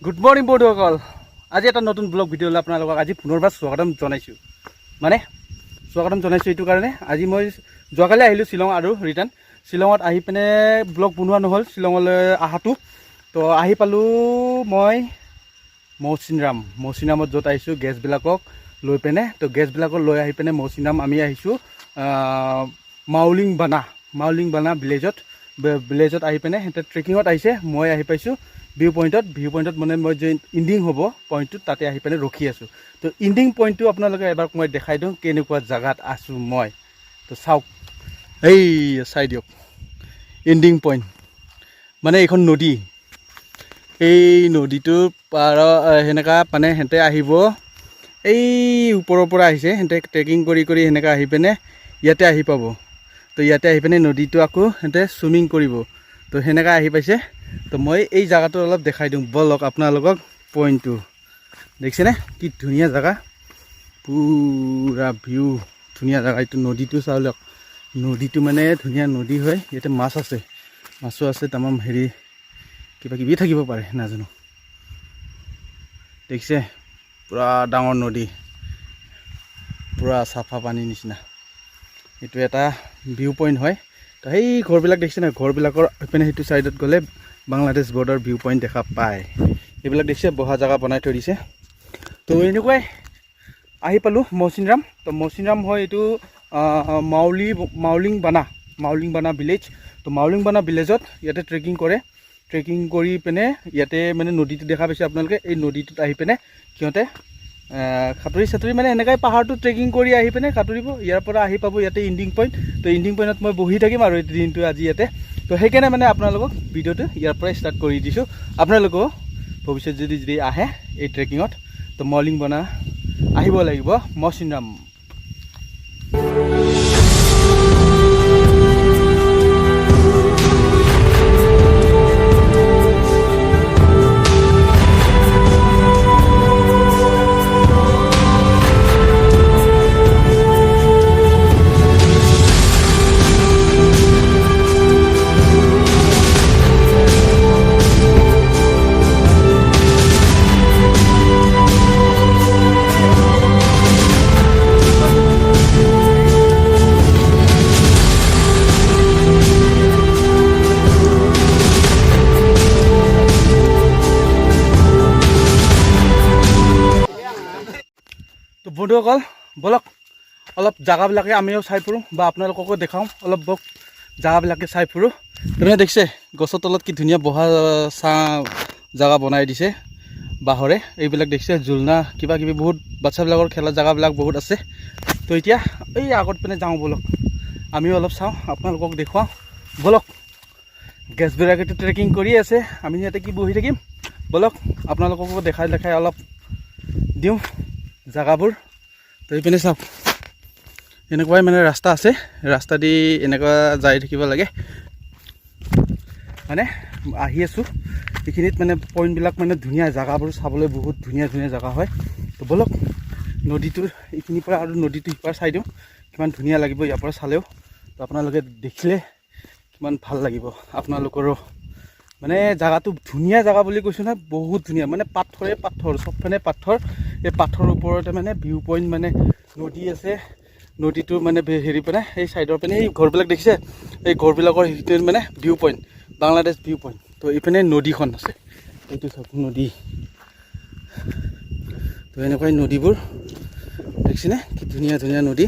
Good morning বন্ধুসকল। আজি এটা নতুন ব্লগ ভিডিঅ'লৈ আপোনালোকক আজি পুনৰবাৰ স্বাগতম জনাইছোঁ। মানে স্বাগতম জনাইছোঁ এইটো কাৰণে, আজি মই যোৱাকালি আহিলোঁ শ্বিলং আৰু ৰিটাৰ্ণ শ্বিলঙত আহি পিনে ব্লগ বনোৱা নহ'ল শ্বিলঙলৈ অহাটো। তো আহি পালোঁ মই মৌচিনৰাম। মৌচিনৰামত য'ত আহিছোঁ গেষ্টবিলাকক লৈ পিনে, তো গেষ্টবিলাকক লৈ আহি পিনে মৌচিনৰাম আমি আহিছোঁ মাউলিং বানা, মাউলিং বানা ভিলেজত। ভিলেজত আহি পিনে সিহঁতে ট্ৰেকিঙত আহিছে। মই আহি পাইছোঁ ভিউ পইণ্টত। ভিউ পইণ্টত মানে মই যে ইণ্ডিং হ'ব পইণ্টটোত, তাতে আহি পিনে ৰখি আছোঁ। তো ইণ্ডিং পইণ্টটো আপোনালোকে এবাৰ মই দেখাই দিওঁ, কেনেকুৱা জেগাত আছোঁ মই। তো চাওক, এই চাই দিয়ক ইণ্ডিং পইণ্ট। মানে এইখন নদী, এই নদীটোৰ পাৰ সেনেকা মানে সিহঁতে আহিব। এই ওপৰৰ পৰা আহিছে সিহঁতে, ট্ৰেকিং কৰি কৰি সেনেকা আহি পিনে ইয়াতে আহি পাব। তো ইয়াতে আহি পিনে নদীটো আকৌ সিহঁতে চুইমিং কৰিব। তো সেনেকা আহি পাইছে। তো মই এই জেগাটো অলপ দেখাই দিওঁ ব'লক আপোনালোকক। পইণ্টটো দেখিছেনে? কি ধুনীয়া জেগা, পূৰা ভিউ ধুনীয়া জেগা। এইটো নদীটো চাই লওক। নদীটো মানে ধুনীয়া নদী হয়। ইয়াতে মাছ আছে, মাছো আছে, তামাম হেৰি কিবা কিবি থাকিব পাৰে, নাজানো। দেখিছে, পূৰা ডাঙৰ নদী, পূৰা চাফা পানী নিচিনা। এইটো এটা ভিউ পইণ্ট হয়। তো সেই ঘৰবিলাক দেখিছে নাই? ঘৰবিলাকৰ সেইপিনে সেইটো ছাইডত গ'লে বাংলাদেশ বৰ্ডাৰ ভিউ পইণ্ট দেখা পায়। এইবিলাক দেখিছে, বহা জেগা বনাই থৈ দিছে। তো এনেকুৱাই আহি পালোঁ মৌচিনৰাম। তো মৌচিনৰাম হয় এইটো মাউলিং বানা, মাউলিং বানা ভিলেজ। তো মাউলিং বানা ভিলেজত ইয়াতে ট্ৰেকিং কৰে। ট্ৰেকিং কৰি পিনে ইয়াতে মানে নদীটো দেখা পাইছে আপোনালোকে। এই নদীটোত আহি পিনে সিহঁতে সাঁতুৰি চাতুৰি, মানে এনেকাই পাহাৰটো ট্ৰেকিং কৰি আহি পিনে সাঁতুৰিব। ইয়াৰ পৰা আহি পাব ইয়াতে ইণ্ডিং পইণ্ট। তো ইণ্ডিং পইণ্টত মই বহি থাকিম আৰু এই দিনটো আজি ইয়াতে। তো সেইকাৰণে মানে আপোনালোকক ভিডিঅ'টো ইয়াৰ পৰাই ষ্টাৰ্ট কৰি দিছোঁ। আপোনালোকেও ভৱিষ্যত যদি যদি আহে এই ট্ৰেকিঙত, তো মলিং বনা আহিব লাগিব মৌচিনৰাম। তো বন্ধুসকল, ব'লক অলপ জেগাবিলাকে আমিও চাই ফুৰোঁ বা আপোনালোককো দেখাওঁ। অলপ বক জেগাবিলাকে চাই ফুৰোঁ। তেনেকৈ দেখিছে, গছৰ তলত কি ধুনীয়া বহা ছাঁ জেগা বনাই দিছে বাঁহৰে। এইবিলাক দেখিছে, জোলনা কিবা কিবি বহুত, বাচ্ছাবিলাকৰ খেলা জেগাবিলাক বহুত আছে। তো এতিয়া এই আগত পিনে যাওঁ ব'লক, আমিও অলপ চাওঁ, আপোনালোকক দেখুৱাওঁ ব'লক। গেষ্টবিলাকেতো ট্ৰেকিং কৰি আছে, আমি ইয়াতে কি বহি থাকিম? ব'লক, আপোনালোককো দেখাই দেখাই অলপ দিওঁ জেগাবোৰ। তো এইপিনে চাওক, এনেকুৱাই মানে ৰাস্তা আছে। ৰাস্তা দি এনেকুৱা যাই থাকিব লাগে। মানে আহি আছোঁ এইখিনিত, মানে পইণ্টবিলাক মানে ধুনীয়া জেগাবোৰ চাবলৈ, বহুত ধুনীয়া ধুনীয়া জেগা হয়। তো ব'লক, নদীটোৰ এইখিনিৰ পৰা আৰু নদীটো সিপাৰ চাই দিওঁ, কিমান ধুনীয়া লাগিব ইয়াৰ পৰা চালেও। তো আপোনালোকে দেখিলে কিমান ভাল লাগিব আপোনালোকৰো। মানে জেগাটো ধুনীয়া জেগা বুলি কৈছোঁ নহয়, বহুত ধুনীয়া। মানে পাথৰে পাথৰ, চবফালে পাথৰ। এই পাথৰৰ ওপৰতে মানে ভিউ পইণ্ট, মানে নদী আছে। নদীটো মানে হেৰি পিনে, এই ছাইডৰ পিনে এই ঘৰবিলাক দেখিছে, এই ঘৰবিলাকৰ সেইখিনিত মানে view point, Bangladesh view point. তো এইপিনে নদীখন আছে, এইটো চাওক নদী। তো এনেকুৱাই নদীবোৰ দেখিছেনে? কি ধুনীয়া ধুনীয়া নদী।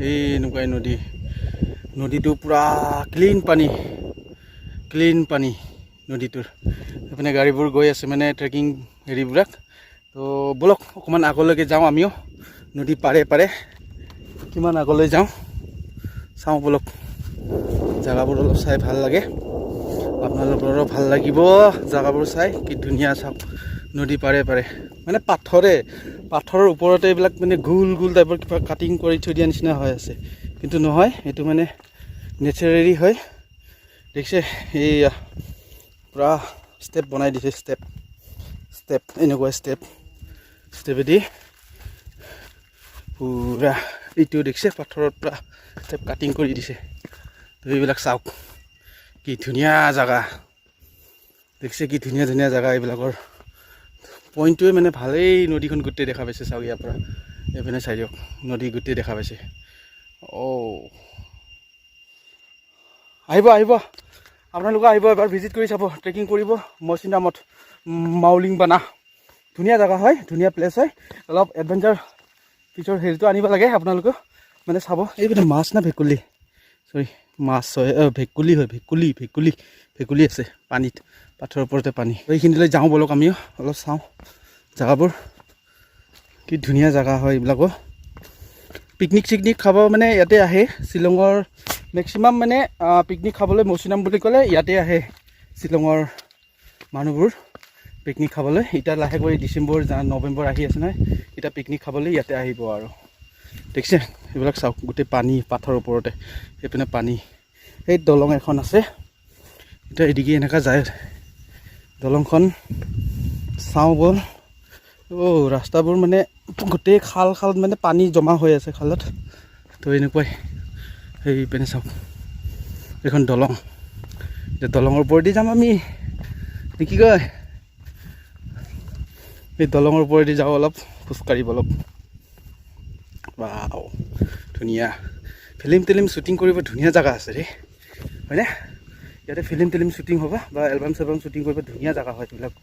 এই এনেকুৱাই নদী। নদীটো পূৰা ক্লিন পানী, ক্লিন পানী নদীটোৰ। সেইপিনে গাড়ীবোৰ গৈ আছে, মানে ট্ৰেকিং হেৰিবিলাক। তো ব'লক, অকণমান আগলৈকে যাওঁ আমিও। নদী পাৰে পাৰে কিমান আগলৈ যাওঁ চাওঁ ব'লক। জেগাবোৰ অলপ চাই ভাল লাগে, আপোনালোকৰো ভাল লাগিব জেগাবোৰ চাই। কি ধুনীয়া চাওক, নদী পাৰে পাৰে মানে পাথৰে পাথৰৰ ওপৰতে এইবিলাক মানে গোল গোল টাইপৰ কিবা কাটিং কৰি থৈ দিয়া নিচিনা হৈ আছে, কিন্তু নহয়, এইটো মানে নেচাৰেলি হয়। দেখিছে, এইয়া পূৰা ষ্টেপ বনাই দিছে, ষ্টেপ ষ্টেপ, এনেকুৱা ষ্টেপ ষ্টেপেদি পূৰা। এইটো দেখিছে, পাথৰত পূৰা ষ্টেপ কাটিং কৰি দিছে। তো এইবিলাক চাওক, কি ধুনীয়া জেগা। দেখিছে কি ধুনীয়া ধুনীয়া জেগা এইবিলাকৰ। পইণ্টটোৱে মানে ভালেই। নদীখন গোটেই দেখা পাইছে। চাওক, ইয়াৰ পৰা এইপিনে চাই দিয়ক, নদী গোটেই দেখা পাইছে। অ' আহিব, আহিব, আপোনালোকে আহিব, এবাৰ ভিজিট কৰি চাব, ট্ৰেকিং কৰিব মৌচিনৰামত, মাউলিংবানা। ধুনীয়া জেগা হয়, ধুনীয়া প্লেচ হয়। অলপ এডভেঞ্চাৰ পিছৰ হেৰিটো আনিব লাগে আপোনালোকেও মানে চাব। এইপিনে মাছ না ভেকুলী, চৰি, মাছ হয়, ভেকুলী হয়, ভেকুলী, ভেকুলী, ভেকুলী আছে পানীত, পাথৰৰ ওপৰতে পানী। এইখিনিলৈ যাওঁ ব'লক, আমিও অলপ চাওঁ জেগাবোৰ। কি ধুনীয়া জেগা হয় এইবিলাকো। পিকনিক চিকনিক খাব মানে ইয়াতে আহে। শ্বিলঙৰ মেক্সিমাম মানে পিকনিক খাবলৈ মৌচিনাম বুলি ক'লে ইয়াতে আহে শ্বিলঙৰ মানুহবোৰ পিকনিক খাবলৈ। এতিয়া লাহে কৰি ডিচেম্বৰ, নৱেম্বৰ আহি আছে নহয়, এতিয়া পিকনিক খাবলৈ ইয়াতে আহিব। আৰু দেখিছে, এইবিলাক চাওক, গোটেই পানী, পাথৰৰ ওপৰতে। সেইপিনে পানী। সেই দলং এখন আছে। এতিয়া এদিকে এনেকুৱা যায় দলংখন। চাওঁ ব'ল। অ' ৰাস্তাবোৰ মানে গোটেই খাল খাল, মানে পানী জমা হৈ আছে খালত। তো এনেকুৱাই। সেইপিনে চাওক, এইখন দলং। এতিয়া দলঙৰ ওপৰেদি যাম আমি নে কি কয়? এই দলঙৰ ওপৰেদি যাওঁ, অলপ খোজকাঢ়িব অলপ। ৱাও, ধুনীয়া। ফিল্ম টিলিম শ্বুটিং কৰিব ধুনীয়া জেগা আছে দেই, হয়নে? ইয়াতে ফিল্ম টিলিম শ্বুটিং হ'ব বা এলবাম চেলবাম শ্বুটিং কৰিব ধুনীয়া জেগা হয়। এইবিলাক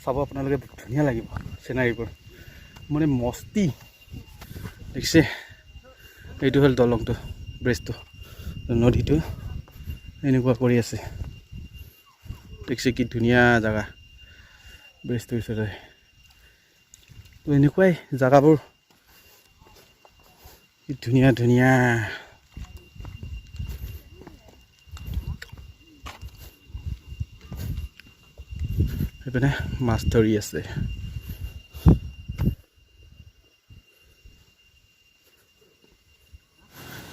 চাব আপোনালোকে, ধুনীয়া লাগিব চিনাৰীবোৰ, মানে মস্তি। দেখিছে, এইটো হ'ল দলংটো, ব্ৰিজটো। নদীটো এনেকুৱা কৰি আছে। দেখিছে কি ধুনীয়া জেগা ব্ৰিজটোৰ ওচৰতে। তো এনেকুৱাই জেগাবোৰ, কি ধুনীয়া ধুনীয়া। সেইপিনে মাছ ধৰি আছে।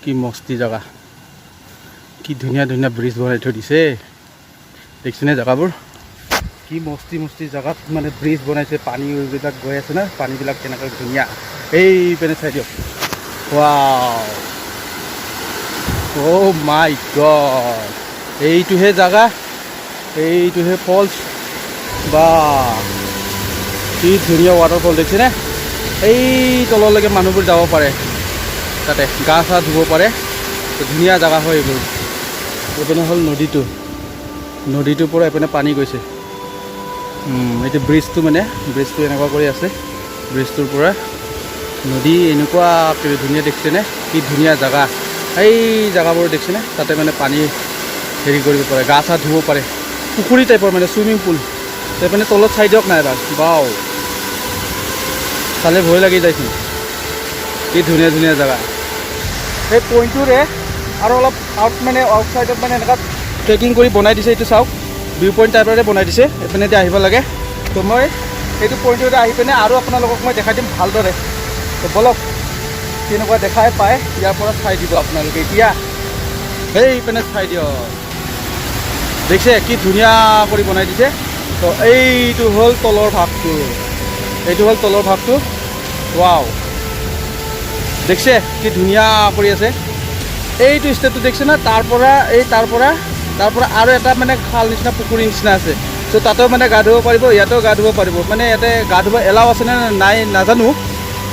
কি মস্তি জেগা, কি ধুনীয়া ধুনীয়া ব্ৰিজ বনাই থৈ দিছে। দেখিছেনে জেগাবোৰ? কি মস্তি মস্তি জেগাত মানে ব্ৰিজ বনাইছে। পানীবিলাক গৈ আছে না, পানীবিলাক কেনেকৈ ধুনীয়া। এইপিনে চাই দিয়ক। ৱাও, অ' মাই গড, এইটোহে জেগা, এইটোহে ফলছ বা, কি ধুনীয়া ৱাটাৰফল, দেখিছেনে? এই তললৈকে মানুহবোৰ যাব পাৰে, তাতে গা চা ধুব পাৰে। ধুনীয়া জেগা হয় এইবোৰ। এইপিনে হ'ল নদীটো, নদীটোৰ পৰা এইপিনে পানী গৈছে। এইটো ব্ৰিজটো, মানে ব্ৰিজটো এনেকুৱা কৰি আছে। ব্ৰিজটোৰ পৰা নদী এনেকুৱা ধুনীয়া, দেখিছেনে? কি ধুনীয়া জেগা। এই জেগাবোৰ দেখিছেনে? তাতে মানে পানী হেৰি কৰিব পাৰে, গা চা ধুব পাৰে, পুখুৰী টাইপৰ, মানে চুইমিং পুল। সেইপিনে তলত চাই দিয়ক না এবাৰ। বাও, চালে ভয় লাগি যায়চোন। কি ধুনীয়া ধুনীয়া জেগা। সেই পইণ্টটোৰে আৰু অলপ আউট, মানে আউটছাইডত মানে এনেকুৱা ট্ৰেকিং কৰি বনাই দিছে। এইটো চাওক, ভিউ পইণ্ট টাইপৰে বনাই দিছে। এইপিনেদি আহিব লাগে। তো মই সেইটো পইণ্টটোতে আহি পিনে আৰু আপোনালোকক মই দেখাই দিম ভালদৰে। তো ব'লক, কেনেকুৱা দেখাই পায় ইয়াৰ পৰা চাই দিব আপোনালোকে এতিয়া। সেইপিনে চাই দিয়ক, দেখিছে কি ধুনীয়া কৰি বনাই দিছে। তো এইটো হ'ল তলৰ ভাগটো, এইটো হ'ল তলৰ ভাগটো। ৱাও, দেখিছে কি ধুনীয়া কৰি আছে। এইটো ষ্টেপটো দেখিছে না? তাৰ পৰা এই তাৰ পৰা আৰু এটা মানে খাল নিচিনা, পুখুৰী নিচিনা আছে। ত' তাতেও মানে গা ধুব পাৰিব, ইয়াতেও গা ধুব পাৰিব। মানে ইয়াতে গা ধুব এলাও আছেনে নাই নাজানো,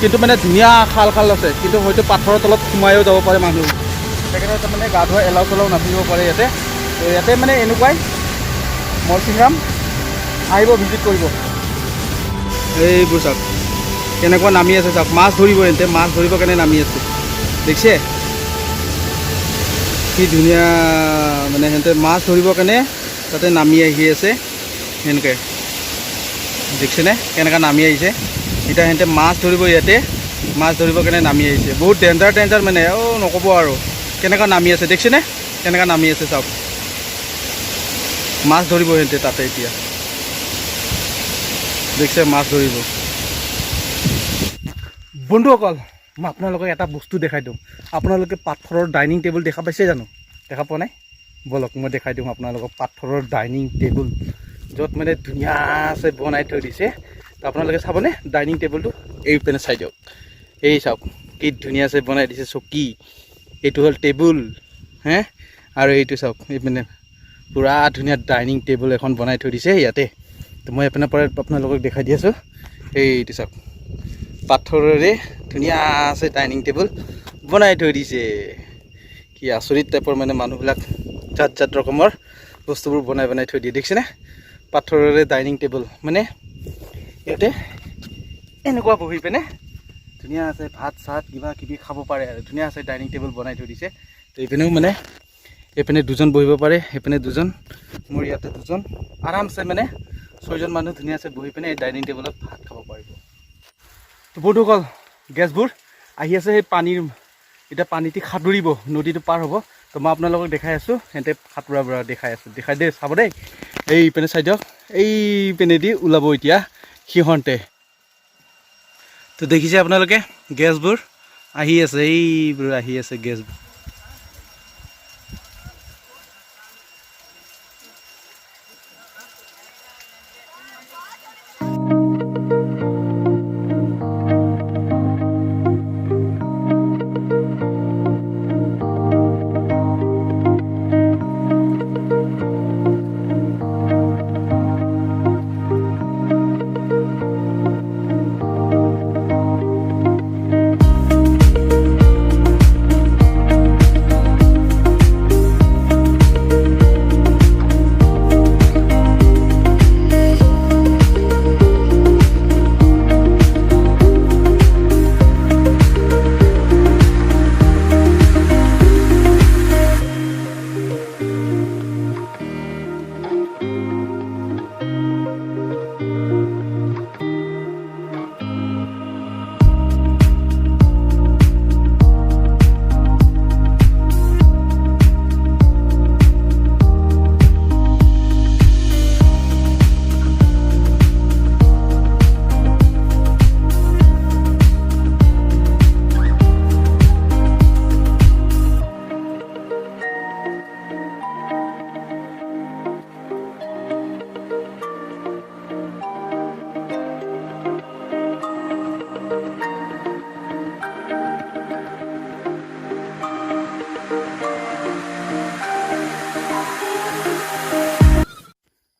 কিন্তু মানে ধুনীয়া খাল খাল আছে। কিন্তু হয়তো পাথৰৰ তলত সোমায়ো যাব পাৰে মানুহ, সেইকাৰণে তাৰমানে গা ধোৱা এলাও চেলাও নাথাকিব পাৰে ইয়াতে। তো ইয়াতে মানে এনেকুৱাই মৌচিনৰাম, আহিব, ভিজিট কৰিব। এইবোৰ চাওক, কেনেকুৱা নামি আছে চাওক। মাছ ধৰিব এন্তে, মাছ ধৰিবৰ কাৰণে নামি আছে। দেখিছে কি ধুনীয়া, মানে সিহঁতে মাছ ধৰিবৰ কাৰণে তাতে নামি আহি আছে সেনেকৈ। দেখিছেনে কেনেকুৱা নামি আহিছে? এতিয়া সিহঁতে মাছ ধৰিব, ইয়াতে মাছ ধৰিবৰ কাৰণে নামি আহিছে। বহুত ডেঞ্জাৰ ডেঞ্জাৰ মানে, অ' নক'ব আৰু। কেনেকুৱা নামি আছে দেখিছেনে? কেনেকুৱা নামি আছে চাওক। মাছ ধৰিব সিহঁতে তাতে এতিয়া, দেখিছে, মাছ ধৰিব। বন্ধুসকল, মই আপোনালোকক এটা বস্তু দেখাই দিওঁ। আপোনালোকে পাথৰৰ ডাইনিং টেবুল দেখা পাইছে জানো? দেখা পোৱা নাই? ব'লক, মই দেখাই দিওঁ আপোনালোকক পাথৰৰ ডাইনিং টেবুল, য'ত মানে ধুনীয়াছে বনাই থৈ দিছে। তো আপোনালোকে চাবনে ডাইনিং টেবুলটো? এইপিনে চাই দিয়ক। এই চাওক, কি ধুনীয়াছে বনাই দিছে চকী। এইটো হ'ল টেবুল হে। আৰু এইটো চাওক, এইপিনে পূৰা ধুনীয়া ডাইনিং টেবুল এখন বনাই থৈ দিছে ইয়াতে। তো মই আপোনাৰ পৰা আপোনালোকক দেখাই দি আছোঁ। এইটো চাওক, পাথৰেৰে ধুনীয়া আছে ডাইনিং টেবুল বনাই থৈ দিছে। কি আচৰিত টাইপৰ, মানে মানুহবিলাক জাত জাত ৰকমৰ বস্তুবোৰ বনাই বনাই থৈ দিয়ে, দেখিছেনে? পাথৰেৰে ডাইনিং টেবুল, মানে ইয়াতে এনেকুৱা বহি পিনে ধুনীয়া আছে ভাত চাত কিবা কিবি খাব পাৰে আৰু ধুনীয়া আছে ডাইনিং টেবুল বনাই থৈ দিছে। তো এইপিনেও মানে এইপিনে দুজন বহিব পাৰে, সেইপিনে দুজন, মোৰ ইয়াতে দুজন, আৰামছে মানে ছয়জন মানুহ ধুনীয়াছে বহি পিনে এই ডাইনিং টেবুলত ভাত খাব পাৰিব। তো বন্ধুসকল, গেছবোৰ আহি আছে। সেই পানীৰ এতিয়া পানীটি সাঁতুৰিব, নদীটো পাৰ হ'ব। তো মই আপোনালোকক দেখাই আছোঁ, সিহঁতে সাঁতোৰা পৰা দেখাই আছোঁ, দেখাই দেই, চাব দেই। এইপিনে চাই দিয়ক, এইপিনেদি ওলাব এতিয়া সিহঁতে। তো দেখিছে আপোনালোকে, গেছবোৰ আহি আছে, এইবোৰ আহি আছে গেছবোৰ।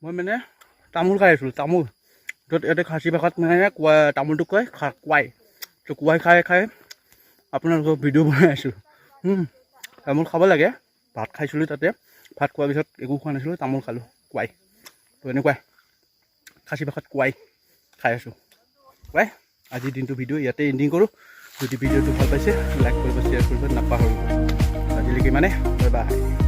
মই মানে তামোল খাই আছিলোঁ, তামোল য'ত ইয়াতে খাচী ভাষাত মানে কোৱা তামোলটোক কয় কোৱাই। তো কোৱাই খাই খাই আপোনালোকক ভিডিঅ' বনাই আছোঁ। তামোল খাব লাগে। ভাত খাইছিলোঁ তাতে, ভাত খোৱাৰ পিছত একো খোৱা নাছিলোঁ, তামোল খালোঁ কোৱাই। তো এনেকুৱাই খাচী ভাষাত কোৱাই খাই আছোঁ কোৱাই। আজিৰ দিনটো ভিডিঅ' ইয়াতে এণ্ডিং কৰোঁ। যদি ভিডিঅ'টো ভাল পাইছে, লাইক কৰিব, শ্বেয়াৰ কৰিব নাপাহৰিব। আজিলৈকে মানে বাই বাই।